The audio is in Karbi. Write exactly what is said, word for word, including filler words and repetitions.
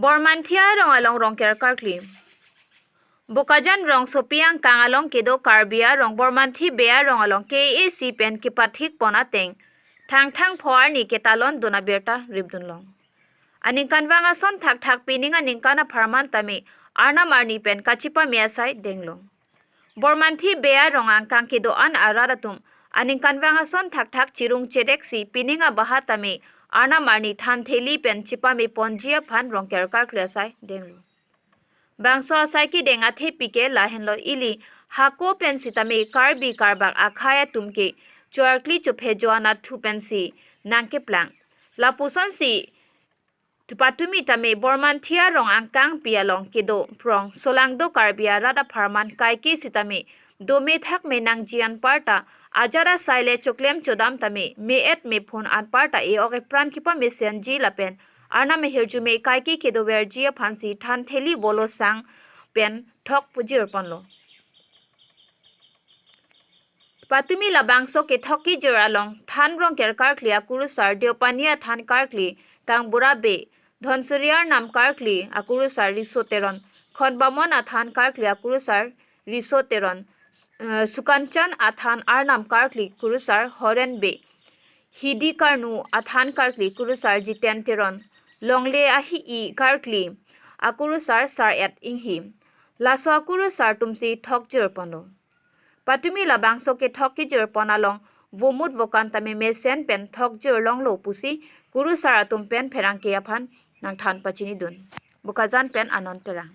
Bormanthi arong along Rongker karkli. Bokajan rongsopi angkang along kedo Karbi arong Bormanthi Bey arong along K A A C pen kepathik pon ateng Thangthang pho arni ketalon dun abirta ripdun long. Aningkanvang ason thakthak pining aningkan apharman tame Arnam arni pen kachepame asai denglo. Bormanthi Bey arong angkang kedo-an arat atum aningkanvang ason thakthak chirung chedeksi pining abaha tame Arnam arni than theli pen chepame ponji aphan Rongker karkli asai denglo. Bangso asai kedeng athepi ke lahenlo, ili hako pen sitame Karbi Karbak akhei atum ke choarkli chophe jo anatthu pensi nangkeplang. Lapusonsi patumi tame Bormanthi arong angkangpi along kedo prong solangdo Karbi arat apharman kaike sitame dome thakme nangji anparta ajat asai le choklem chodam tame me-et mephun anparta e-ok epran kepamesenji lapen Arnam ahirjume kaike kedoverji aphansi than theli volosang pen thok pujir ponlo. Patumi labangso kethok kejir along than Rongker karkli akurusar Deopani athan karkli Kangbura Bey, Dhonsuri Arnam karkli akurusar Riso Teron, Khonbamon athan karkli akurusar Riso Teron, eh, Sukanchan athan Arnam karkli kurusar Horen Bey, Hidi Karnu athan karkli kurusar Jiten Teron, Longle ahi-i karkli akurusar Sar-et Inghi. Laso akurusar atumsi thokjir ponlo. Patumi labangso kethok kejir pon along vomut vokan tame mesen pen thokjir longlo pusi kurusar atum pen pherangke aphan nangthan pachinidun. Bokajan pen Anon Terang.